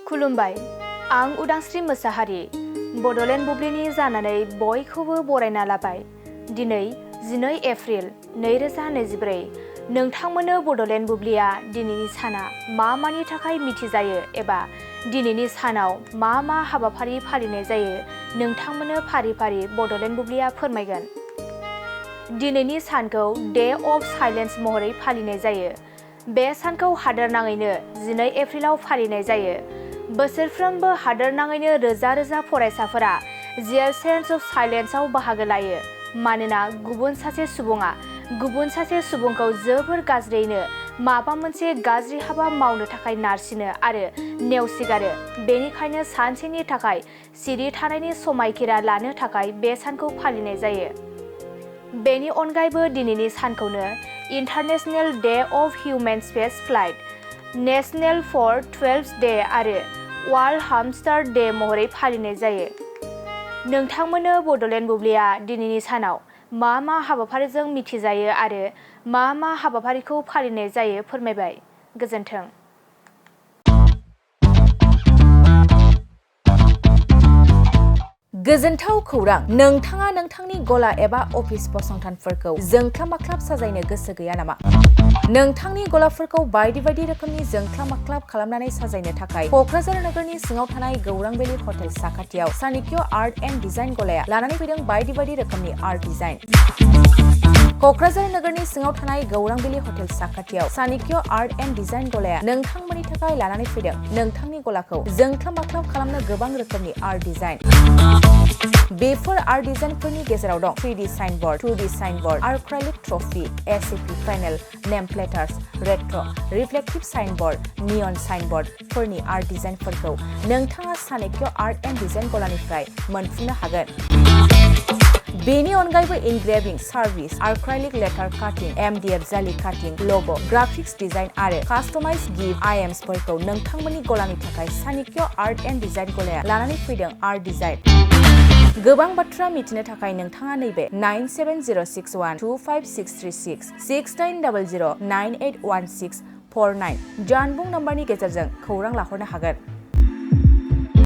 खुलुमबाय आं उदांस्रि मोसाहारि बड'लेण्ड बुब्लिनि जानानै बयखौबो बरायना लाबाय। दिनै 12 एप्रिल 2024 नोंथांमोननो बड'लेण्ड बुब्लिया दिनैनि साना मा मानि थाखाय मिथिजायो एबा दिनैनि सानाव मा मा हाबाफारि फालिनाय जायो नोंथांमोननो फारि फारि बड'लेण्ड बुब्लिया फोरमायगोन। दिनैनि सानखौ डे अफ साइलेन्स महरै फालिनाय जायो। बे सानखौ हादोरनाङैनो 12 एप्रिलाव फालिनाय जायो। बोसोरफ्रोमबो हादोरनाङैनो रोजा रोजा फरायसाफोरा जिएल सेन्स अफ साइलेन्सआव बाहागो लायो मानोना गुबुन सासे सुबुंखौ जोबोर गाज्रियैनो माबा मोनसे गाज्रि हाबा मावनो थाखाय नारसिनो आरो नेवसिगारो। बेनिखायनो सानसेनि थाखाय सिरि थानायनि समायखिरा लानो थाखाय बे सानखौ फालिनाय जायो। बेनि अनगायैबो दिनैनि सानखौनो international day of human space flight, national for 12 day आरो वर्ल्ड हामस्टार डे महरै फालिनाय जायो। नोंथांमोननो बड'लेण्ड बुब्लिया दिनैनि सानाव मा मा हाबाफारिजों मिथिजायो आरो मा मा हाबाफारिखौ फालिनाय जायो फोरमायबाय। गोजोन्थों। गोजोनथाव खौरां! नोंथाङा नोंथांनि गला एबा अफिस फसंथानफोरखौ जोंख्लाब माख्लाब साजायनो गोसो गैया नामा? नोंथांनि गलाफोरखौ बायदि बायदि रोखोमनि जोंख्लाब माख्लाब खालामनानै साजायनो थाखाय क'क्राझार नोगोरनि सिङाव थानाय गौरां भेलि हटेल साखाथियाव चाणक्य आर्ट एन्ड डिजाइन गलाया लानानै फैदों बायदि बायदि रोखोमनि आर्ट डिजाइन। क'क्राझार नोगोरनि सिङाव थानाय गौरां भेलि हटेल साखाथियाव चाणक्य आर्ट एन्ड डिजाइन गलाया नोंथांमोननि थाखाय लानानै फैदों नोंथांनि गलाखौ जोंख्लाब माख्लाब खालामनो गोबां रोखोमनि आर्ट डिजाइन। बेफोर आर्ट डिजाइनफोरनि गेजेराव दं 3D signboard, 2D signboard, acrylic trophy, ACP panel, name plates, retro', reflective signboard, neon साइनबोर्डफोरनि आर्ट डिजाइनफोरखौ नोंथाङा चाणक्य आर्ट एन्ड डिजाइन गलानिफ्राय मोनफुंनो हागोन। बेनि अनगायैबो इनग्रेभिं सार्भिस, आर्क्राइलिक लेटार काटिं, MDF जालि काटिं, लग', ग्राफिक्स डिजाइन आरो कास्टमाइज गिफ्ट आइटेम्सफोरखौ नोंथांमोननि गलानि थाखाय चाणक्य आर्ट एन्ड डिजाइन गलाया लानानै फैदों आर्ट डिजाइन। गोबां बाथ्रा मिथिनो थाखाय नोंथाङा नैबे 9706125636 6800981649 जानबुं नम्बरनि गेजेरजों खौरां लाहरनो हागोन।